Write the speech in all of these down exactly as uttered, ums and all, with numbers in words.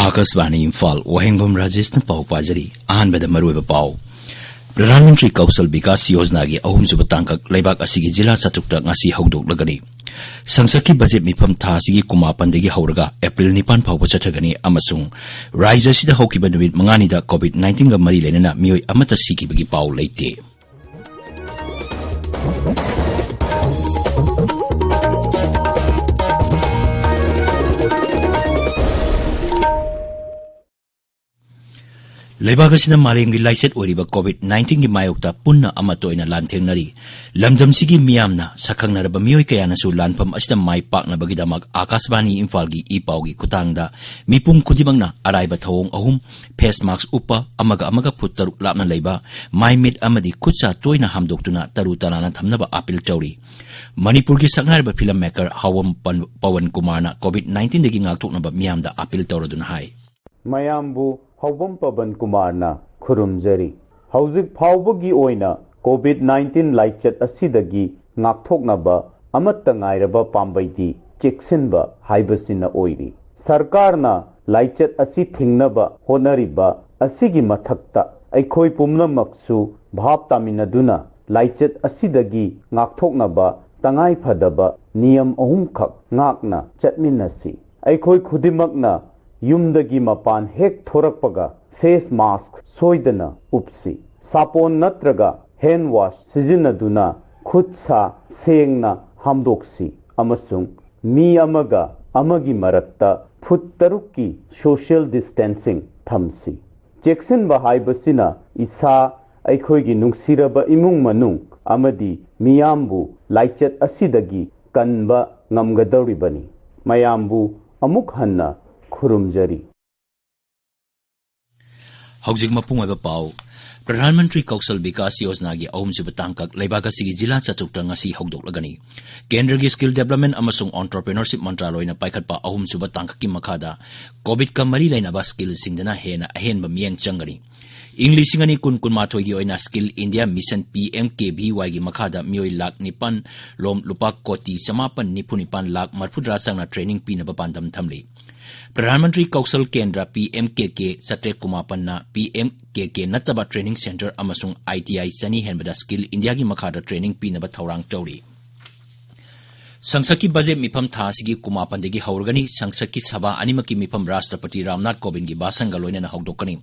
ꯑꯀꯥꯁꯕꯥꯅꯤ ꯏꯝꯐꯥꯜ, ꯋꯥꯍꯦꯡꯕꯝ ꯔꯥꯖꯦꯁꯅ ꯄꯥꯎ ꯄꯥꯖꯔꯤ꯫ ꯑꯍꯥꯟꯕꯗ ꯃꯔꯨꯑꯣꯏꯕ ꯄꯥꯎ꯫ ꯄ꯭ꯔꯙꯥꯟ ꯃꯟꯇ꯭ꯔꯤ ꯀꯧꯁꯜ ꯕꯤꯀꯥꯁ ꯌꯣꯖꯅꯥꯒꯤ ꯑꯍꯨꯝꯁꯨꯕ ꯇꯥꯡꯀꯛ ꯂꯩꯕꯥꯛ ꯑꯁꯤꯒꯤ ꯖꯤꯂꯥ ꯆꯥꯇ꯭ꯔꯨꯛꯇ ꯉꯁꯤ ꯍꯧꯗꯣꯛꯂꯒꯅꯤ꯫ ꯁꯪꯁꯠꯀꯤ ꯕꯖꯦꯠ ꯃꯤꯐꯝ ꯊꯥ ꯑꯁꯤꯒꯤ ꯀꯨꯟꯃꯥꯄꯟꯗꯒꯤ ꯍꯧꯔꯒ ꯑꯦꯄ꯭ꯔꯤꯜ ꯅꯤꯄꯥꯟ ꯐꯥꯎꯕ ꯆꯠꯊꯒꯅꯤ ꯑꯃꯁꯨꯡ ꯔꯥꯖ꯭ꯌ ꯑꯁꯤꯗ ꯍꯧꯈꯤꯕ ꯅꯨꯃꯤꯠ ꯃꯉꯥꯅꯤꯗ ꯀꯣꯚꯤꯗ ꯅꯥꯏꯟꯇꯤꯟꯒ ꯃꯔꯤ ꯂꯩꯅꯅ ꯃꯤꯑꯣꯏ ꯑꯃꯠꯇ ꯁꯤꯈꯤꯕꯒꯤ ꯄꯥꯎ ꯂꯩꯇꯦ꯫ ꯂꯩꯕꯥꯛ ꯑꯁꯤꯅ ꯃꯥꯂꯦꯝꯒꯤ ꯂꯥꯏꯆꯠ ꯑꯣꯏꯔꯤꯕ ꯀꯣꯚꯤꯗ ꯅꯥꯏꯟꯇꯤꯟꯒꯤ ꯃꯥꯌꯣꯛꯇ ꯄꯨꯟꯅ ꯑꯃꯠꯇ ꯑꯣꯏꯅ ꯂꯥꯟꯊꯦꯡꯅꯔꯤ꯫ ꯂꯝꯗꯝꯁꯤꯒꯤ ꯃꯤꯌꯥꯝꯅ ꯁꯛꯈꯪꯅꯔꯕ ꯃꯤꯑꯣꯏ ꯀꯌꯥꯅꯁꯨ ꯂꯥꯟꯐꯝ ꯑꯁꯤꯗ ꯃꯥꯏ ꯄꯥꯛꯅꯕꯒꯤꯗꯃꯛ ꯑꯥꯀꯥꯁꯕꯥꯅꯤ ꯏꯝꯐꯥꯜꯒꯤ ꯏ ꯄꯥꯎꯒꯤ ꯈꯨꯠꯊꯥꯡꯗ ꯃꯤꯄꯨꯝ ꯈꯨꯗꯤꯡꯃꯛꯅ ꯑꯔꯥꯏꯕ ꯊꯧꯑꯣꯡ ꯑꯍꯨꯝ, ꯐꯦꯁ ꯃꯥꯁꯛ ꯎꯞꯄ, ꯑꯃꯒ ꯑꯃꯒ ꯐꯨꯠ ꯇꯔꯨꯛ ꯂꯥꯞꯅ ꯂꯩꯕ, ꯃꯥꯏ ꯃꯤꯠ ꯑꯃꯗꯤ ꯈꯨꯠ ꯁꯥ ꯇꯣꯏꯅ ꯍꯥꯝꯗꯣꯛꯇꯨꯅ ꯇꯔꯨ ꯇꯅꯥꯟꯅ ꯊꯝꯅꯕ ꯑꯄꯤꯜ ꯇꯧꯔꯤ꯫ ꯃꯅꯤꯄꯨꯔꯒꯤ ꯁꯛꯅꯥꯏꯔꯕ ꯐꯤꯂꯝ ꯃꯦꯀꯔ ꯍꯥꯎꯕꯝ ꯄꯟ-, ꯄꯋꯟ ꯀꯨꯃꯥꯔꯅ ꯀꯣꯚꯤꯗ ꯅꯥꯏꯟꯇꯤꯟꯗꯒꯤ ꯉꯥꯛꯊꯣꯛꯅꯕ ꯃꯤꯌꯥꯝꯗ ꯑꯄꯤꯜ ꯇꯧꯔꯗꯨꯅ ꯍꯥꯏ꯫ ꯃꯌꯥꯝꯕꯨ ꯍꯥꯎꯕꯝ ꯄꯕꯟ ꯀꯨꯃꯥꯔꯅ ꯈꯨꯔꯨꯝꯖꯔꯤ꯫ ꯍꯧꯖꯤꯛ ꯐꯥꯎꯕꯒꯤ ꯑꯣꯏꯅ ꯀꯣꯚꯤꯗ ꯅꯥꯏꯟꯇꯤꯟ ꯂꯥꯏꯆꯠ ꯑꯁꯤꯗꯒꯤ ꯉꯥꯛꯊꯣꯛꯅꯕ ꯑꯃꯠꯇ ꯉꯥꯏꯔꯕ ꯄꯥꯝꯕꯩꯗꯤ ꯆꯦꯛꯁꯤꯟꯕ ꯍꯥꯏꯕꯁꯤꯅ ꯑꯣꯏꯔꯤ꯫ ꯁꯔꯀꯥꯔꯅ ꯂꯥꯏꯆꯠ ꯑꯁꯤ ꯊꯤꯡꯅꯕ ꯍꯣꯠꯅꯔꯤꯕ ꯑꯁꯤꯒꯤ ꯃꯊꯛꯇ ꯑꯩꯈꯣꯏ ꯄꯨꯝꯅꯃꯛꯁꯨ ꯚꯥꯞ ꯇꯥꯃꯤꯟꯅꯗꯨꯅ ꯂꯥꯏꯆꯠ ꯑꯁꯤꯗꯒꯤ ꯉꯥꯛꯊꯣꯛꯅꯕ ꯇꯉꯥꯏ ꯐꯗꯕ ꯅꯤꯌꯝ ꯑꯍꯨꯝꯈꯛ ꯉꯥꯛꯅ ꯆꯠꯃꯤꯟꯅꯁꯤ꯫ ꯑꯩꯈꯣꯏ ꯈꯨꯗꯤꯡꯃꯛꯅ ꯌꯨꯝꯗꯒꯤ ꯃꯄꯥꯟ ꯍꯦꯛ ꯊꯣꯔꯛꯄꯒ ꯐꯦꯁ ꯃꯥꯁꯛ ꯁꯣꯏꯗꯅ ꯎꯞꯁꯤ꯫ ꯁꯥꯄꯣꯟ ꯅꯠꯇ꯭ꯔꯒ ꯍꯦꯟ ꯋꯥꯁ ꯁꯤꯖꯤꯟꯅꯗꯨꯅ ꯈꯨꯠ ꯁꯥ ꯁꯦꯡꯅ ꯍꯥꯝꯗꯣꯛꯁꯤ ꯑꯃꯁꯨꯡ ꯃꯤ ꯑꯃꯒ ꯑꯃꯒꯤ ꯃꯔꯛꯇ ꯐꯨꯠ ꯇꯔꯨꯛꯀꯤ ꯁꯣꯁꯤꯌꯦꯜ ꯗꯤꯁꯇꯦꯟꯁꯤꯡ ꯊꯝꯁꯤ꯫ ꯆꯦꯛꯁꯤꯟꯕ ꯍꯥꯏꯕꯁꯤꯅ ꯏꯁꯥ, ꯑꯩꯈꯣꯏꯒꯤ ꯅꯨꯡꯁꯤꯔꯕ ꯏꯃꯨꯡ ꯃꯅꯨꯡ ꯑꯃꯗꯤ ꯃꯤꯌꯥꯝꯕꯨ ꯂꯥꯏꯆꯠ ꯑꯁꯤꯗꯒꯤ ꯀꯟꯕ ꯉꯝꯒꯗꯧꯔꯤꯕꯅꯤ꯫ ꯃꯌꯥꯝꯕꯨ ꯑꯃꯨꯛ ꯍꯟꯅ ꯈꯨꯔꯨꯝꯖꯔꯤ꯫ ꯍꯧꯖꯤꯛ ꯃꯄꯨꯡ ꯑꯣꯏꯕ ꯄꯥꯎ꯫ ꯄ꯭ꯔꯙꯥꯟ ꯃꯟꯇ꯭ꯔꯤ ꯀꯧꯁꯜ ꯕꯤꯀꯥꯁ ꯌꯣꯖꯅꯥꯒꯤ ꯑꯍꯨꯝꯁꯨꯕ ꯇꯥꯡꯀꯛ ꯂꯩꯕꯥꯛ ꯑꯁꯤꯒꯤ ꯖꯤꯂꯥ ꯆꯥꯇ꯭ꯔꯨꯛꯇ ꯉꯁꯤ ꯍꯧꯗꯣꯛꯂꯒꯅꯤ꯫ ꯀꯦꯟꯗ꯭ꯔꯒꯤ Skill Development ꯑꯃꯁꯨꯡ Entrepreneurship ꯃꯟꯇ꯭ꯔꯥꯂꯣꯏꯅ ꯄꯥꯏꯈꯠꯄ ꯑꯍꯨꯝꯁꯨꯕ ꯇꯥꯡꯀꯛꯀꯤ ꯃꯈꯥꯗ COVID-ꯀ ꯃꯔꯤ ꯂꯩꯅꯕ skillꯁꯤꯡꯗꯅ ꯍꯦꯟꯅ ꯑꯍꯦꯟꯕ ꯃꯤꯠꯌꯦꯡ ꯆꯪꯒꯅꯤ꯫ ꯏꯪ ꯂꯤꯁꯤꯡ ꯑꯅꯤ ꯀꯨꯟ ꯀꯨꯟꯃꯥꯊꯣꯏꯒꯤ ꯑꯣꯏꯅ Skill India Mission P M K V Yꯒꯤ ꯃꯈꯥꯗ ꯃꯤꯑꯣꯏ ꯂꯥꯈ ꯅꯤꯄꯥꯟ ꯂꯣꯝ ꯂꯨꯄꯥ ꯀꯣꯇꯤ ꯆꯃꯥꯄꯟ ꯅꯤꯐꯨ ꯅꯤꯄꯥꯟ ꯂꯥꯈ ꯃꯔꯐꯨꯇꯔꯥ ꯆꯪꯅ training ꯄꯤꯅꯕ ꯄꯥꯟꯗꯝ ꯊꯝꯂꯤ꯫ ꯄ꯭ꯔꯙꯥꯟ ꯃꯟꯇ꯭ꯔꯤ ꯀꯧꯁꯜ ꯀꯦꯟꯗ꯭ꯔ P M K K ꯁꯇ꯭ꯔꯦ ꯀꯨꯃꯥꯄꯟꯅ P M K K ꯅꯠꯇꯕ training centre ꯑꯃꯁꯨꯡ I T I ꯆꯅꯤ ꯍꯦꯟꯕꯗ Skill Indiaꯒꯤ ꯃꯈꯥꯗ training ꯄꯤꯅꯕ ꯊꯧꯔꯥꯡ ꯇꯧꯔꯤ꯫ ꯁꯪꯁꯠꯀꯤ ꯕꯖꯦꯠ ꯃꯤꯐꯝ ꯊꯥ ꯑꯁꯤꯒꯤ ꯀꯨꯟꯃꯥꯄꯟꯗꯒꯤ ꯍꯧꯔꯒꯅꯤ꯫ ꯁꯪꯁꯠꯀꯤ ꯁꯚꯥ ꯑꯅꯤꯃꯛꯀꯤ ꯃꯤꯐꯝ ꯔꯥꯁꯇ꯭ꯔꯄꯇꯤ ꯔꯥꯝꯅꯥꯊ ꯀꯣꯕꯤꯟꯗꯒꯤ ꯚꯥꯁꯟꯒ ꯂꯣꯏꯅꯅ ꯍꯧꯗꯣꯛꯀꯅꯤ꯫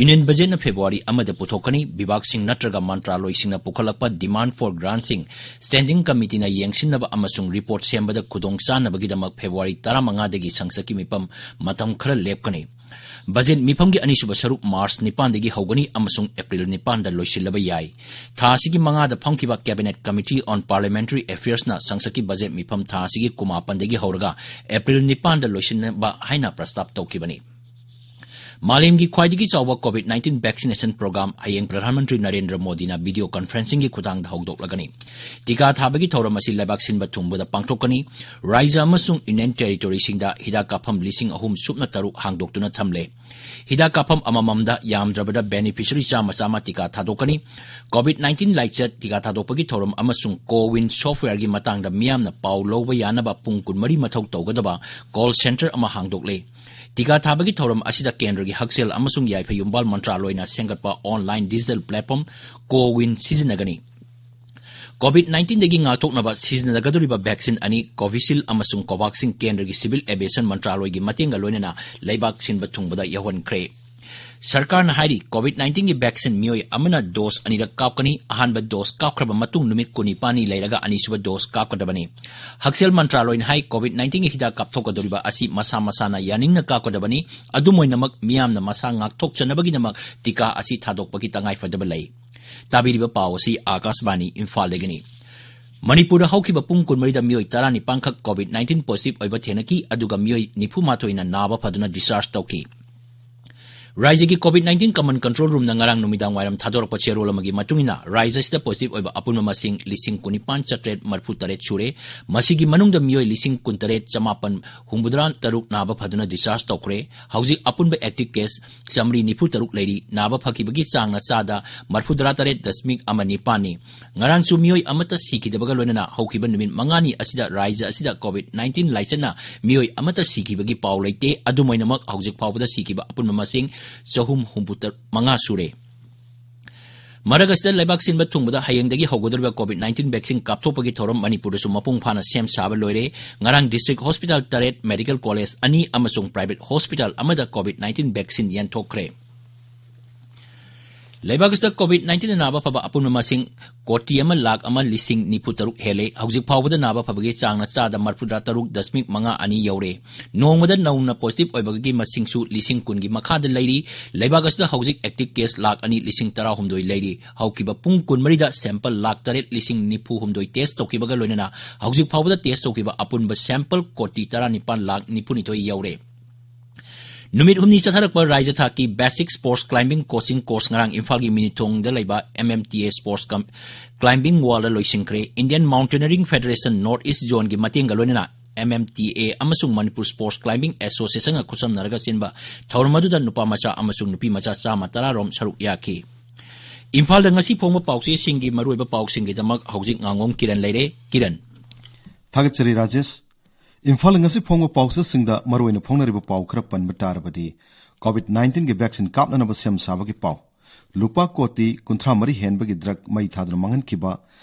Union Budgetꯅ February ꯑꯃꯗ ꯄꯨꯊꯣꯛꯀꯅꯤ꯫ ꯕꯤꯚꯥꯒꯁꯤꯡ ꯅꯠꯇ꯭ꯔꯒ ꯃꯟꯇ꯭ꯔꯥꯂꯣꯏꯁꯤꯡꯅ ꯄꯨꯈꯠꯂꯛꯄ demand for grantꯁꯤꯡ Standing Committeeꯅ ꯌꯦꯡꯁꯤꯟꯅꯕ ꯑꯃꯁꯨꯡ report ꯁꯦꯝꯕꯗ ꯈꯨꯗꯣꯡ ꯆꯥꯅꯕꯒꯤꯗꯃꯛ February ꯇꯔꯥꯃꯉꯥꯗꯒꯤ ꯁꯪꯁꯠꯀꯤ ꯃꯤꯐꯝ ꯃꯇꯝ ꯈꯔ ꯂꯦꯞꯀꯅꯤ꯫ ꯕꯖꯦꯠ ꯃꯤꯐꯝꯒꯤ ꯑꯅꯤꯁꯨꯕ ꯁꯔꯨꯛ March ꯅꯤꯄꯥꯟꯗꯒꯤ ꯍꯧꯒꯅꯤ ꯑꯃꯁꯨꯡ April ꯅꯤꯄꯥꯟꯗ ꯂꯣꯏꯁꯤꯜꯂꯕ ꯌꯥꯏ꯫ ꯊꯥ ꯑꯁꯤꯒꯤ ꯃꯉꯥꯗ ꯐꯝꯈꯤꯕ Cabinet Committee on Parliamentary Affairsꯅ ꯁꯪꯁꯠꯀꯤ ꯕꯖꯦꯠ ꯃꯤꯐꯝ ꯊꯥ ꯑꯁꯤꯒꯤ ꯀꯨꯟꯃꯥꯄꯟꯗꯒꯤ ꯍꯧꯔꯒ April ꯅꯤꯄꯥꯟꯗ ꯂꯣꯏꯁꯤꯟꯅꯕ ꯍꯥꯏꯅ ꯄ꯭ꯔꯁꯇꯥꯞ ꯇꯧꯈꯤꯕꯅꯤ꯫ ꯃꯥꯂꯦꯝꯒꯤ ꯈ꯭ꯋꯥꯏꯗꯒꯤ ꯆꯥꯎꯕ COVID nineteen vaccination program ꯍꯌꯦꯡ ꯄ꯭ꯔꯙꯥꯟ ꯃꯟꯇ꯭ꯔꯤ ꯅꯔꯦꯟꯗ꯭ꯔ ꯃꯣꯗꯤꯅ video conferencingꯒꯤ ꯈꯨꯊꯥꯡꯗ ꯍꯧꯗꯣꯛꯂꯒꯅꯤ꯫ ꯇꯤꯀꯥ ꯊꯥꯕꯒꯤ ꯊꯧꯔꯝ ꯑꯁꯤ ꯂꯩꯕꯥꯛ ꯁꯤꯟꯕ ꯊꯨꯡꯕꯗ ꯄꯥꯡꯊꯣꯛꯀꯅꯤ꯫ ꯔꯥꯖ꯭ꯌ ꯑꯃꯁꯨꯡ Union Territoryꯁꯤꯡꯗ ꯍꯤꯗꯥꯛ ꯀꯥꯞꯐꯝ ꯂꯤꯁꯤꯡ ꯑꯍꯨꯝ ꯁꯨꯞꯅ ꯇꯔꯨꯛ ꯍꯥꯡꯗꯣꯛꯇꯨꯅ ꯊꯝꯂꯦ꯫ ꯍꯤꯗꯥꯛ ꯀꯥꯞꯐꯝ ꯑꯃꯃꯝꯗ ꯌꯥꯝꯗ꯭ꯔꯕꯗ beneficiary ꯆꯥꯝꯃ ꯆꯥꯝꯃ ꯇꯤꯀꯥ ꯊꯥꯗꯣꯛꯀꯅꯤ꯫ COVID nineteen ꯂꯥꯏꯆꯠ, ꯇꯤꯀꯥ ꯊꯥꯗꯣꯛꯄꯒꯤ ꯊꯧꯔꯝ ꯑꯃꯁꯨꯡ CoWIN softwareꯒꯤ ꯃꯇꯥꯡꯗ ꯃꯤꯌꯥꯝꯅ ꯄꯥꯎ ꯂꯧꯕ ꯌꯥꯅꯕ ꯄꯨꯡ ꯀꯨꯟꯃꯔꯤ ꯃꯊꯧ ꯇꯧꯒꯗꯕ call centre ꯑꯃ ꯍꯥꯡꯗꯣꯛꯂꯦ꯫ ꯇꯤꯀꯥ ꯊꯥꯕꯒꯤ ꯊꯧꯔꯝ ꯑꯁꯤꯗ ꯀꯦꯟꯗ꯭ꯔꯒꯤ ꯍꯛꯁꯦꯜ ꯑꯃꯁꯨꯡ ꯌꯥꯏꯐ ꯌꯨꯝꯕꯥꯜ ꯃꯟꯇ꯭ꯔꯥꯂꯣꯏꯅ ꯁꯦꯝꯒꯠꯄ online digital platform CoWIN ꯁꯤꯖꯤꯟꯅꯒꯅꯤ꯫ COVID nineteenꯗꯒꯤ ꯉꯥꯛꯊꯣꯛꯅꯕ ꯁꯤꯖꯤꯟꯅꯒꯗꯧꯔꯤꯕ vaccine ꯑꯅꯤ Covishield ꯑꯃꯁꯨꯡ Covaxin ꯀꯦꯟꯗ꯭ꯔꯒꯤ Civil Aviation ꯃꯟꯇ꯭ꯔꯥꯂꯣꯏꯒꯤ ꯃꯇꯦꯡꯒ ꯂꯣꯏꯅꯅ ꯂꯩꯕꯥꯛ ꯁꯤꯟꯕ ꯊꯨꯡꯕꯗ ꯌꯧꯍꯟꯈ꯭ꯔꯦ꯫ ꯁꯔꯀꯥꯔꯅ ꯍꯥꯏꯔꯤ, COVID nineteenꯒꯤ vaccine ꯃꯤꯑꯣꯏ ꯑꯃꯅ dose ꯑꯅꯤꯔꯛ ꯀꯥꯞꯀꯅꯤ꯫ ꯑꯍꯥꯟꯕ dose ꯀꯥꯞꯈ꯭ꯔꯕ ꯃꯇꯨꯡ ꯅꯨꯃꯤꯠ ꯀꯨꯟꯅꯤꯄꯥꯟꯅꯤ ꯂꯩꯔꯒ ꯑꯅꯤꯁꯨꯕ dose ꯀꯥꯞꯀꯗꯕꯅꯤ꯫ ꯍꯛꯁꯦꯜ ꯃꯟꯇ꯭ꯔꯥꯂꯣꯏꯅ ꯍꯥꯏ, COVID nineteenꯒꯤ ꯍꯤꯗꯥꯛ ꯀꯥꯞꯊꯣꯛꯀꯗꯧꯔꯤꯕ ꯑꯁꯤ ꯃꯁꯥ ꯃꯁꯥꯅ ꯌꯥꯅꯤꯡꯅ ꯀꯥꯞꯀꯗꯕꯅꯤ꯫ ꯑꯗꯨꯝ ꯑꯣꯏꯅꯃꯛ, ꯃꯤꯌꯥꯝꯅ ꯃꯁꯥ ꯉꯥꯛꯊꯣꯛꯆꯅꯕꯒꯤꯗꯃꯛ ꯇꯤꯀꯥ ꯑꯁꯤ ꯊꯥꯗꯣꯛꯄꯒꯤ ꯇꯉꯥꯏꯐꯗꯕ ꯂꯩ꯫ ꯇꯥꯕꯤꯔꯤꯕ ꯄꯥꯎ ꯑꯁꯤ ꯑꯀꯥꯁꯕꯥꯅꯤ ꯏꯝꯐꯥꯜꯗꯒꯤꯅꯤ꯫ ꯃꯅꯤꯄꯨꯔꯗ ꯍꯧꯈꯤꯕ ꯄꯨꯡ ꯀꯨꯟꯃꯔꯤꯗ ꯃꯤꯑꯣꯏ ꯇꯔꯥꯅꯤꯄꯥꯟꯈꯛ COVID nineteen positive ꯑꯣꯏꯕ ꯊꯦꯡꯅꯈꯤ, ꯑꯗꯨꯒ ꯃꯤꯑꯣꯏ ꯅꯤꯐꯨꯃꯥꯊꯣꯏꯅ ꯅꯥꯕ ꯐꯗꯨꯅ discharge ꯇꯧꯈꯤ꯫ ꯔꯥꯏꯖ꯭ꯌꯒꯤ COVID nineteen Common Control Roomꯅ ꯉꯔꯥꯡ ꯅꯨꯃꯤꯗꯥꯡ ꯋꯥꯏꯔꯝ ꯊꯥꯗꯣꯔꯛꯄ ꯆꯦꯔꯣꯜ ꯑꯃꯒꯤ ꯃꯇꯨꯡ ꯏꯟꯅ, ꯔꯥꯏꯖ꯭ꯌ ꯑꯁꯤꯗ positive ꯑꯣꯏꯕ ꯑꯄꯨꯟꯕ ꯃꯁꯤꯡ ꯂꯤꯁꯤꯡ ꯀꯨꯟꯅꯤꯄꯥꯟ ꯆꯥꯇ꯭ꯔꯦꯠ ꯃꯔꯤꯐꯨ ꯇꯔꯦꯠ ꯁꯨꯔꯦ꯫ ꯃꯁꯤꯒꯤ ꯃꯅꯨꯡꯗ ꯃꯤꯑꯣꯏ ꯂꯤꯁꯤꯡ ꯀꯨꯟꯇꯔꯦꯠ ꯆꯃꯥꯄꯟ ꯍꯨꯝꯐꯨꯇꯔꯥ ꯇꯔꯨꯛ ꯅꯥꯕ ꯐꯗꯨꯅ discharge ꯇꯧꯈ꯭ꯔꯦ꯫ ꯍꯧꯖꯤꯛ ꯑꯄꯨꯟꯕ active case ꯆꯥꯃꯔꯤ ꯅꯤꯐꯨ ꯇꯔꯨꯛ ꯂꯩꯔꯤ꯫ ꯅꯥꯕ ꯐꯈꯤꯕꯒꯤ ꯆꯥꯡꯅ ꯆꯥꯗ ꯃꯔꯤꯐꯨꯇꯔꯥ ꯇꯔꯦꯠ ꯗꯁꯃꯤꯛ ꯑꯃ ꯅꯤꯄꯥꯟꯅꯤ꯫ ꯉꯔꯥꯡꯁꯨ ꯃꯤꯑꯣꯏ ꯑꯃꯠꯇ ꯁꯤꯈꯤꯗꯕꯒ ꯂꯣꯏꯅꯅ ꯍꯧꯈꯤꯕ ꯅꯨꯃꯤꯠ ꯃꯉꯥꯅꯤ ꯑꯁꯤꯗ ꯔꯥꯏꯖ꯭ꯌ ꯑꯁꯤꯗ COVID nineteen ꯂꯥꯏꯆꯠꯅ ꯃꯤꯑꯣꯏ ꯑꯃꯠꯇ ꯁꯤꯈꯤꯕꯒꯤ ꯄꯥꯎ ꯂꯩꯇꯦ꯫ ꯑꯗꯨꯝ ꯑꯣꯏꯅꯃꯛ, ꯍꯧꯖꯤꯛ ꯐꯥꯎꯕꯗ ꯁꯤꯈꯤꯕ ꯑꯄꯨꯟꯕ ꯃꯁꯤꯡ ꯆꯍꯨꯝ ꯍꯨꯝꯐꯨ ꯃꯉꯥ ꯁꯨꯔꯦ꯫ ꯃꯔꯛ ꯑꯁꯤꯗ, ꯂꯩꯕꯥꯛ ꯁꯤꯟꯕ ꯊꯨꯡꯕꯗ ꯍꯌꯦꯡꯗꯒꯤ ꯍꯧꯒꯗꯧꯔꯤꯕ COVID nineteen vaccine ꯀꯥꯞꯊꯣꯛꯄꯒꯤ ꯊꯧꯔꯝ ꯃꯅꯤꯄꯨꯔꯗꯁꯨ ꯃꯄꯨꯡ ꯐꯥꯅ ꯁꯦꯝ ꯁꯥꯕ ꯂꯣꯏꯔꯦ꯫ ꯉꯔꯥꯡ district hospital ꯇꯔꯦꯠ, medical college ꯑꯅꯤ ꯑꯃꯁꯨꯡ private hospital ꯑꯃꯗ COVID nineteen vaccine ꯌꯦꯟꯊꯣꯛꯈ꯭ꯔꯦ꯫ ꯂꯩꯕꯥꯛ ꯑꯁꯤꯗ COVID nineteen ꯑꯅꯥꯕ ꯐꯕ ꯑꯄꯨꯟꯕ ꯃꯁꯤꯡ ꯀꯣꯇꯤ ꯑꯃ ꯂꯥꯈ ꯑꯃ ꯂꯤꯁꯤꯡ ꯅꯤꯐꯨ ꯇꯔꯨꯛ ꯍꯦꯜꯂꯦ꯫ ꯍꯧꯖꯤꯛ ꯐꯥꯎꯕꯗ ꯅꯥꯕ ꯐꯕꯒꯤ ꯆꯥꯡꯅ ꯆꯥꯗ ꯃꯔꯤꯐꯨꯇꯔꯥ ꯇꯔꯨꯛ ꯗꯁꯃꯤꯛ ꯃꯉꯥ ꯑꯅꯤ ꯌꯧꯔꯦ꯫ ꯅꯣꯡꯃꯗ ꯅꯧꯅ positive ꯑꯣꯏꯕꯒꯤ ꯃꯁꯤꯡꯁꯨ ꯂꯤꯁꯤꯡ ꯀꯨꯟꯒꯤ ꯃꯈꯥꯗ ꯂꯩꯔꯤ꯫ ꯂꯩꯕꯥꯛ ꯑꯁꯤꯗ ꯍꯧꯖꯤꯛ active case ꯂꯥꯈ ꯑꯅꯤ ꯂꯤꯁꯤꯡ ꯇꯔꯥꯍꯨꯝꯗꯣꯏ ꯂꯩꯔꯤ꯫ ꯍꯧꯈꯤꯕ ꯄꯨꯡ ꯀꯨꯟꯃꯔꯤꯗ sample ꯂꯥꯈ ꯇꯔꯦꯠ ꯂꯤꯁꯤꯡ ꯅꯤꯐꯨ ꯍꯨꯝꯗꯣꯏ test ꯇꯧꯈꯤꯕꯒ ꯂꯣꯏꯅꯅ ꯍꯧꯖꯤꯛ ꯐꯥꯎꯕꯗ test ꯇꯧꯈꯤꯕ ꯑꯄꯨꯟꯕ sample ꯀꯣꯇꯤ ꯇꯔꯥꯅꯤꯄꯥꯟ ꯂꯥꯈ ꯅꯤꯐꯨꯅꯤꯊꯣꯏ ꯌꯧꯔꯦ꯫ ꯅꯨꯃꯤꯠ ꯍꯨꯝꯅꯤ ꯆꯠꯊꯔꯛꯄ ꯔꯥꯏꯖ꯭ꯌ ꯊꯥꯛꯀꯤ basic sports climbing coaching course ꯉꯔꯥꯡ ꯏꯝꯐꯥꯜꯒꯤ ꯃꯤꯅꯤꯊꯣꯡꯗ ꯂꯩꯕ M M T A Sports Com-, Climbing Wallꯗ ꯂꯣꯏꯁꯤꯟꯈ꯭ꯔꯦ꯫ Indian Mountaineering Federation North East Zoneꯒꯤ ꯃꯇꯦꯡꯒ ꯂꯣꯏꯅꯅ M M T A ꯑꯃꯁꯨꯡ Manipur Sports Climbing Associationꯒ ꯈꯨꯠꯁꯝꯅꯔꯒ ꯁꯤꯟꯕ ꯊꯧꯔꯝ ꯑꯗꯨꯗ ꯅꯨꯄꯥ ꯃꯆꯥ ꯑꯃꯁꯨꯡ ꯅꯨꯄꯤ ꯃꯆꯥ ꯆꯥꯝꯃ ꯇꯔꯥ ꯔꯣꯝ ꯁꯔꯨꯛ ꯌꯥꯈꯤ꯫ ꯏꯝꯐꯥꯜꯗ ꯉꯁꯤ ꯐꯣꯡꯕ ꯄꯥꯎꯆꯦꯁꯤꯡꯒꯤ ꯃꯔꯨꯑꯣꯏꯕ ꯄꯥꯎꯁꯤꯡꯒꯤꯗꯃꯛ ꯍꯧꯖꯤꯛ ꯉꯥꯉꯣꯝ ꯀꯤꯔꯟ ꯂꯩꯔꯦ꯫ ꯀꯤꯔꯟ꯫ ꯊꯥꯒꯠꯆꯔꯤ ꯔꯥꯖꯦꯁ꯫ ꯏꯝꯐꯥꯜꯗ ꯉꯁꯤ ꯐꯣꯡꯕ ꯄꯥꯎꯆꯦꯁꯤꯡꯗ ꯃꯔꯨꯑꯣꯏꯅ ꯐꯣꯡꯅꯔꯤꯕ ꯄꯥꯎ ꯈꯔ ꯄꯟꯕ ꯇꯥꯔꯕꯗꯤ, COVID nineteen ꯒꯤ vaccine ꯀꯥꯞꯅꯅꯕ ꯁꯦꯝ ꯁꯥꯕꯒꯤ ꯄꯥꯎ, ꯂꯨꯄꯥ ꯀꯣꯇꯤ ꯀꯨꯟꯊ꯭ꯔꯥ ꯃꯔꯤ ꯍꯦꯟꯕꯒꯤ drug ꯃꯩ ꯊꯥꯗꯨꯅ ꯃꯥꯡꯍꯟꯈꯤꯕ,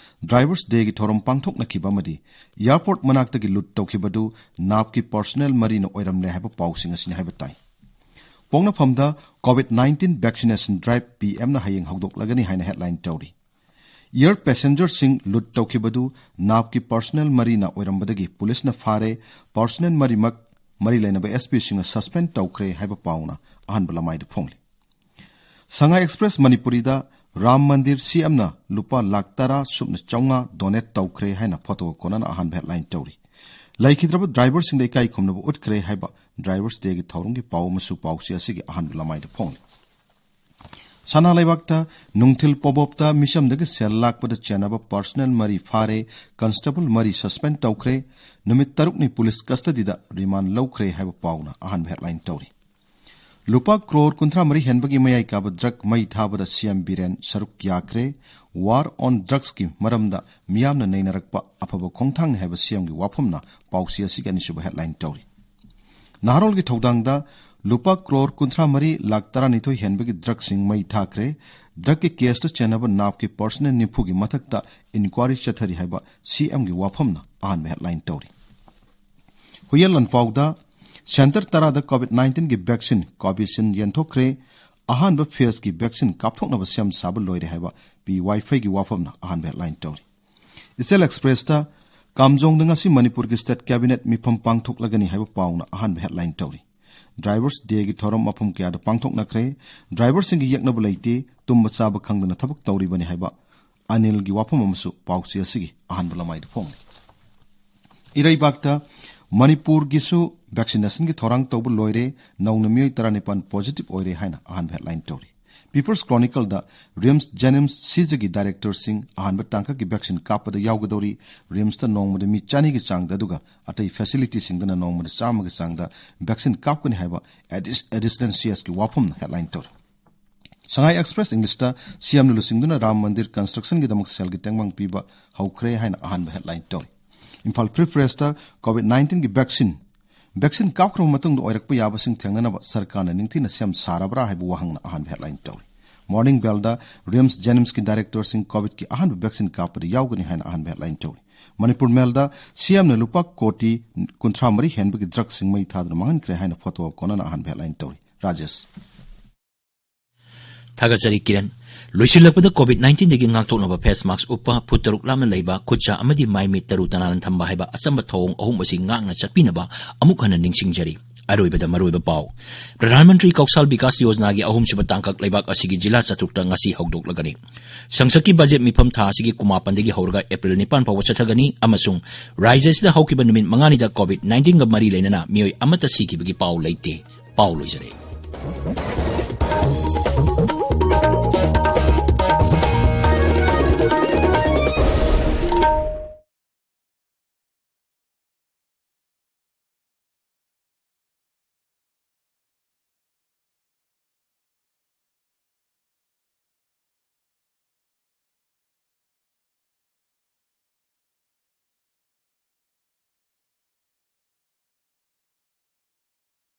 Drivers Dayꯒꯤ ꯊꯧꯔꯝ ꯄꯥꯡꯊꯣꯛꯅꯈꯤꯕ ꯑꯃꯗꯤ airport ꯃꯅꯥꯛꯇꯒꯤ loot ꯇꯧꯈꯤꯕꯗꯨ NAFCꯒꯤ personnel ꯃꯔꯤꯅ ꯑꯣꯏꯔꯝꯂꯦ ꯍꯥꯏꯕ ꯄꯥꯎꯁꯤꯡ ꯑꯁꯤꯅꯤ ꯍꯥꯏꯕ ꯇꯥꯏ꯫ ꯄꯣꯛꯅꯐꯝꯗ COVID nineteen vaccination drive P Mꯅ ꯍꯌꯦꯡ ꯍꯧꯗꯣꯛꯂꯒꯅꯤ ꯍꯥꯏꯅ headline ꯇꯧꯔꯤ꯫ Air passengerꯁꯤꯡ loot ꯇꯧꯈꯤꯕꯗꯨ NAFCꯒꯤ personnel ꯃꯔꯤꯅ ꯑꯣꯏꯔꯝꯕꯗꯒꯤ ꯄꯨꯂꯤꯁꯅ ꯐꯥꯔꯦ꯫ Personnel ꯃꯔꯤꯃꯛ ꯃꯔꯤ ꯂꯩꯅꯕ S Pꯁꯤꯡꯅ suspend ꯇꯧꯈ꯭ꯔꯦ ꯍꯥꯏꯕ ꯄꯥꯎꯅ ꯑꯍꯥꯟꯕ ꯂꯃꯥꯏꯗ ꯐꯣꯡꯂꯤ꯫ Shanghai Express ꯃꯅꯤꯄꯨꯔꯤꯗ ꯔꯥꯝ ꯃꯟꯗꯤꯔ C Mꯅ ꯂꯨꯄꯥ ꯂꯥꯈ ꯇꯔꯥ ꯁꯨꯞꯅ ꯆꯥꯝꯃꯉꯥ donate ꯇꯧꯈ꯭ꯔꯦ ꯍꯥꯏꯅ ꯐꯣꯇꯣꯒ ꯀꯣꯟꯅꯅ ꯑꯍꯥꯟꯕ headline ꯇꯧꯔꯤ꯫ ꯂꯩꯈꯤꯗ꯭ꯔꯕ ꯗ꯭ꯔꯥꯏꯚꯔꯁꯤꯡꯗ ꯏꯀꯥꯏ ꯈꯨꯝꯅꯕ ꯎꯠꯈ꯭ꯔꯦ ꯍꯥꯏꯕ ꯗ꯭ꯔꯥꯏꯚꯔꯁ ꯗꯦꯒꯤ ꯊꯧꯔꯝꯒꯤ ꯄꯥꯎ ꯑꯃꯁꯨ ꯄꯥꯎꯆꯦ ꯑꯁꯤꯒꯤ ꯑꯍꯥꯟꯕ ꯂꯃꯥꯏꯗ ꯐꯣꯡꯂꯤ꯫ ꯁꯅꯥ ꯂꯩꯕꯥꯛꯇ ꯅꯨꯡꯊꯤꯜ ꯄꯣꯕꯣꯞꯇ ꯃꯤꯆꯝꯗꯒꯤ ꯁꯦꯜ ꯂꯥꯛꯄꯗ ꯆꯦꯟꯅꯕ ꯄꯔꯁꯅꯦꯜ ꯃꯔꯤ ꯐꯥꯔꯦ, ꯀꯟꯁꯇꯦꯕꯜ ꯃꯔꯤ ꯁꯁꯄꯦꯟ ꯇꯧꯈ꯭ꯔꯦ, ꯅꯨꯃꯤꯠ ꯇꯔꯨꯛꯅꯤ ꯄꯨꯂꯤꯁ ꯀꯁꯇꯗꯤꯗ ꯔꯤꯃꯥꯟ ꯂꯧꯈ꯭ꯔꯦ ꯍꯥꯏꯕ ꯄꯥꯎꯅ ꯑꯍꯥꯟꯕ ꯍꯦꯗꯂꯥꯏꯟ ꯇꯧꯔꯤ꯫ ꯂꯨꯄꯥ ꯀ꯭ꯔꯣꯔ ꯀꯨꯟꯊ꯭ꯔꯥ ꯃꯔꯤ ꯍꯦꯟꯕꯒꯤ ꯃꯌꯥꯏ ꯀꯥꯕ ꯗ꯭ꯔꯒ ꯃꯩ ꯊꯥꯕꯗ ꯁꯤꯑꯦꯝ ꯕꯤꯔꯦꯟ ꯁꯔꯨꯛ ꯌꯥꯈ꯭ꯔꯦ꯫ ꯋꯥꯔ ꯑꯣꯟ ꯗ꯭ꯔꯒꯁꯀꯤ ꯃꯔꯝꯗ ꯃꯤꯌꯥꯝꯅ ꯅꯩꯅꯔꯛꯄ ꯑꯐꯕ ꯈꯣꯡꯊꯥꯡꯅꯤ ꯍꯥꯏꯕ ꯁꯤꯑꯦꯝꯒꯤ ꯋꯥꯐꯝꯅ ꯄꯥꯎꯆꯦ ꯑꯁꯤꯒꯤ ꯑꯅꯤꯁꯨꯕ ꯍꯦꯗꯂꯥꯏꯟ ꯇꯧꯔꯤ꯫ ꯅꯍꯥꯔꯣꯜꯒꯤ ꯊꯧꯗꯥꯡꯗ ꯂꯨꯄꯥ ꯀ꯭ꯔꯣꯔ ꯀꯨꯟꯊ꯭ꯔꯥ ꯃꯔꯤ ꯂꯥꯈ ꯇꯔꯥꯅꯤꯊꯣꯏ ꯍꯦꯟꯕꯒꯤ ꯗ꯭ꯔꯒꯁꯤꯡ ꯃꯩ ꯊꯥꯈ꯭ꯔꯦ꯫ ꯗ꯭ꯔꯒꯀꯤ ꯀꯦꯁꯇ ꯆꯦꯟꯅꯕ ꯅꯥꯞꯀꯤ ꯄꯔꯁꯅꯦꯜ ꯅꯤꯐꯨꯒꯤ ꯃꯊꯛꯇ ꯏꯟꯀ꯭ꯋꯥꯔꯤ ꯆꯠꯊꯔꯤ ꯍꯥꯏꯕ ꯁꯤꯑꯦꯝꯒꯤ ꯋꯥꯐꯝꯅ ꯑꯍꯥꯟꯕ ꯍꯦꯗꯂꯥꯏꯟ ꯇꯧꯔꯤ꯫ ꯍꯨꯏꯌꯦꯟ ꯂꯥꯟꯄꯥꯎꯗ ꯁꯦꯟꯇꯔ ꯇꯔꯥꯗ ꯀꯣꯚꯤꯗ ꯅꯥꯏꯟꯇꯤꯟꯒꯤ ꯚꯦꯛꯁꯤꯟ ꯀꯣꯚꯤꯁꯤꯜ ꯌꯦꯟꯊꯣꯛꯈ꯭ꯔꯦ꯫ ꯑꯍꯥꯟꯕ ꯐꯦꯖꯀꯤ ꯚꯦꯛꯁꯤꯟ ꯀꯥꯞꯊꯣꯛꯅꯕ ꯁꯦꯝ ꯁꯥꯕ ꯂꯣꯏꯔꯦ ꯍꯥꯏꯕ ꯄꯤ ꯋꯥꯏꯐꯩꯒꯤ ꯋꯥꯐꯝꯅ ꯑꯍꯥꯟꯕ ꯍꯦꯗꯂꯥꯏꯟ ꯇꯧꯔꯤ꯫ ꯏꯆꯦꯜ ꯑꯦꯛꯁꯄ꯭ꯔꯦꯁꯇ ꯀꯥꯝꯖꯣꯡꯗ ꯉꯁꯤ ꯃꯅꯤꯄꯨꯔꯒꯤ ꯁ꯭ꯇꯦꯠ ꯀꯦꯕꯤꯅꯦꯠ ꯃꯤꯐꯝ ꯄꯥꯡꯊꯣꯛꯂꯒꯅꯤ ꯍꯥꯏꯕ ꯄꯥꯎꯅ ꯑꯍꯥꯟꯕ ꯍꯦꯗꯂꯥꯏꯟ ꯇꯧꯔꯤ꯫ ꯗ꯭ꯔꯥꯏꯚꯔꯁ ꯗꯦꯒꯤ ꯊꯧꯔꯝ ꯃꯐꯝ ꯀꯌꯥꯗ ꯄꯥꯡꯊꯣꯛꯅꯈ꯭ꯔꯦ꯫ ꯗ꯭ꯔꯥꯏꯚꯔꯁꯤꯡꯒꯤ ꯌꯦꯛꯅꯕ ꯂꯩꯇꯦ, ꯇꯨꯝꯕ ꯆꯥꯕ ꯈꯪꯗꯅ ꯊꯕꯛ ꯇꯧꯔꯤꯕꯅꯤ ꯍꯥꯏꯕ ꯑꯅꯤꯜꯒꯤ ꯋꯥꯐꯝ ꯑꯃꯁꯨ ꯄꯥꯎꯆꯦ ꯑꯁꯤꯒꯤ ꯑꯍꯥꯟꯕ ꯂꯃꯥꯏꯗ ꯐꯣꯡꯂꯤ꯫ ꯏꯔꯩꯕꯥꯛꯇ ꯃꯅꯤꯄꯨꯔꯒꯤꯁꯨ ꯚꯦꯛꯁꯤꯅꯦꯁꯟꯒꯤ ꯊꯧꯔꯥꯡ ꯇꯧꯕ ꯂꯣꯏꯔꯦ꯫ ꯅꯧꯅ ꯃꯤꯑꯣꯏ ꯇꯔꯥꯅꯤꯄꯥꯟ ꯄꯣꯖꯤꯇꯤꯚ ꯑꯣꯏꯔꯦ ꯍꯥꯏꯅ ꯑꯍꯥꯟꯕ ꯍꯦꯗꯂꯥꯏꯟ ꯇꯧꯔꯤ꯫ ꯄꯤꯄꯜꯁ ꯀ꯭ꯔꯣꯅꯤꯀꯜꯗ ꯔꯤꯝꯁ ꯖꯦꯅꯤꯝꯁ ꯁꯤꯖꯒꯤ ꯗꯥꯏꯔꯦꯛꯇꯔꯁꯤꯡ ꯑꯍꯥꯟꯕ ꯇꯥꯡꯀꯛꯀꯤ ꯚꯦꯛꯁꯤꯟ ꯀꯥꯞꯄꯗ ꯌꯥꯎꯒꯗꯧꯔꯤ꯫ ꯔꯤꯝꯁꯇ ꯅꯣꯡꯃꯗ ꯃꯤ ꯆꯅꯤꯒꯤ ꯆꯥꯡꯗ, ꯑꯗꯨꯒ ꯑꯇꯩ ꯐꯦꯁꯤꯂꯤꯇꯤꯁꯤꯡꯗꯅ ꯅꯣꯡꯃꯗ ꯆꯥꯝꯃꯒꯤ ꯆꯥꯡꯗ ꯚꯦꯛꯁꯤꯟ ꯀꯥꯞꯀꯅꯤ ꯍꯥꯏꯕ ꯑꯦꯗꯤꯁ-, ꯑꯦꯗꯤꯁꯅꯦꯜ ꯁꯤꯑꯦꯁꯀꯤ ꯋꯥꯐꯝꯅ ꯍꯦꯗꯂꯥꯏꯟ ꯇꯧꯔꯤ꯫ ꯁꯉꯥꯏ ꯑꯦꯛꯁꯄ꯭ꯔꯦꯁ ꯏꯪꯂꯤꯁꯇ ꯁꯤꯑꯦꯝꯅ ꯂꯨꯆꯤꯡꯗꯨꯅ ꯔꯥꯝ ꯃꯟꯗꯤꯔ ꯀꯟꯁꯇ꯭ꯔꯛꯁꯟꯒꯤꯗꯃꯛ ꯁꯦꯜꯒꯤ ꯇꯦꯡꯕꯥꯡ ꯄꯤꯕ ꯍꯧꯈ꯭ꯔꯦ ꯍꯥꯏꯅ ꯑꯍꯥꯟꯕ ꯍꯦꯗꯂꯥꯏꯟ ꯇꯧꯔꯤ꯫ ꯏꯝꯐꯥꯜ ꯐ꯭ꯔꯤ ꯄ꯭ꯔꯦꯁꯇ ꯀꯣꯚꯤꯗ ꯅꯥꯏꯟꯇꯤꯟꯒꯤ ꯚꯦꯛꯁꯤꯟ, ꯚꯦꯛꯁꯤꯟ ꯀꯥꯞꯈ꯭ꯔꯕ ꯃꯇꯨꯡꯗ ꯑꯣꯏꯔꯛꯄ ꯌꯥꯕꯁꯤꯡ ꯊꯦꯡꯅꯅꯕ ꯁꯔꯀꯥꯔꯅ ꯅꯤꯡꯊꯤꯅ ꯁꯦꯝ ꯁꯥꯔꯕ꯭ꯔꯥ ꯍꯥꯏꯕ ꯋꯥꯍꯪꯅ ꯑꯍꯥꯟꯕ ꯍꯦꯗꯂꯥꯏꯟ ꯇꯧꯔꯤ꯫ ꯃꯣꯔꯅꯤꯡ ꯕꯦꯜꯗ ꯔꯤꯝꯁ ꯖꯦꯅꯤꯝꯁꯀꯤ ꯗꯥꯏꯔꯦꯛꯇꯔꯁꯤꯡ ꯀꯣꯚꯤꯗꯀꯤ ꯑꯍꯥꯟꯕ ꯚꯦꯛꯁꯤꯟ ꯀꯥꯞꯄꯗ ꯌꯥꯎꯒꯅꯤ ꯍꯥꯏꯅ ꯑꯍꯥꯟꯕ ꯍꯦꯗꯂꯥꯏꯟ ꯇꯧꯔꯤ꯫ ꯃꯅꯤꯄꯨꯔ ꯃꯦꯜꯗ ꯁꯤꯑꯦꯝꯅ ꯂꯨꯄꯥ ꯀꯣꯇꯤ ꯀꯨꯟꯊ꯭ꯔꯥ ꯃꯔꯤ ꯍꯦꯟꯕꯒꯤ ꯗ꯭ꯔꯒꯁꯤꯡ ꯃꯩ ꯊꯥꯗꯨꯅ ꯃꯥꯡꯍꯟꯈ꯭ꯔꯦ ꯍꯥꯏꯅ ꯐꯣꯇꯣ ꯀꯣꯟꯅꯅ ꯑꯍꯥꯟꯕ ꯍꯦꯗꯂꯥꯏꯟ ꯇꯧꯔꯤ꯫ ꯔꯥꯖꯦꯁ꯫ ꯊꯥꯒꯠꯆꯔꯤ ꯀꯤꯔꯟ꯫ ꯂꯣꯏꯁꯤꯜꯂꯛꯄꯗ ꯀꯣꯚꯤꯗ ꯅꯥꯏꯟꯇꯤꯟꯗꯒꯤ ꯉꯥꯛꯊꯣꯛꯅꯕ ꯐꯦꯁ ꯃꯥꯛꯁ ꯎꯞꯄ, ꯐꯨꯠ ꯇꯔꯨꯛ ꯂꯥꯞꯅ ꯂꯩꯕ, ꯈꯨꯠ ꯁꯥ ꯑꯃꯗꯤ ꯃꯥꯏ ꯃꯤꯠ ꯇꯔꯨ ꯇꯅꯥꯟꯅ ꯊꯝꯕ ꯍꯥꯏꯕ ꯑꯆꯝꯕ ꯊꯧꯑꯣꯡ ꯑꯍꯨꯝ ꯑꯁꯤ ꯉꯥꯛꯅ ꯆꯠꯄꯤꯅꯕ ꯑꯃꯨꯛ ꯍꯟꯅ ꯅꯤꯡꯁꯤꯡꯖꯔꯤ꯫ ꯑꯔꯣꯏꯕꯗ ꯃꯔꯨꯑꯣꯏꯕ ꯄꯥꯎ꯫ ꯄ꯭ꯔꯙꯥꯟ ꯃꯟꯇ꯭ꯔꯤ ꯀꯧꯁꯥꯜ ꯕꯤꯀꯥꯁ ꯌꯣꯖꯅꯥꯒꯤ ꯑꯍꯨꯝꯁꯨꯕ ꯇꯥꯡꯀꯛ ꯂꯩꯕꯥꯛ ꯑꯁꯤꯒꯤ ꯖꯤꯂꯥ ꯆꯥꯇ꯭ꯔꯨꯛꯇ ꯉꯁꯤ ꯍꯧꯗꯣꯛꯂꯒꯅꯤ꯫ ꯁꯪꯁꯠꯀꯤ ꯕꯖꯦꯠ ꯃꯤꯐꯝ ꯊꯥ ꯑꯁꯤꯒꯤ ꯀꯨꯟꯃꯥꯄꯟꯗꯒꯤ ꯍꯧꯔꯒ ꯑꯦꯄ꯭ꯔꯤꯜ ꯅꯤꯄꯥꯟ ꯐꯥꯎꯕ ꯆꯠꯊꯒꯅꯤ ꯑꯃꯁꯨꯡ ꯔꯥꯖ꯭ꯌ ꯑꯁꯤꯗ ꯍꯧꯈꯤꯕ ꯅꯨꯃꯤꯠ ꯃꯉꯥꯅꯤꯗ COVID nineteenꯒ ꯃꯔꯤ ꯂꯩꯅꯅ ꯃꯤꯑꯣꯏ ꯑꯃꯠꯇ ꯁꯤꯈꯤꯕꯒꯤ ꯄꯥꯎ ꯂꯩꯇꯦ꯫ ꯄꯥꯎ ꯂꯣꯏꯖꯔꯦ꯫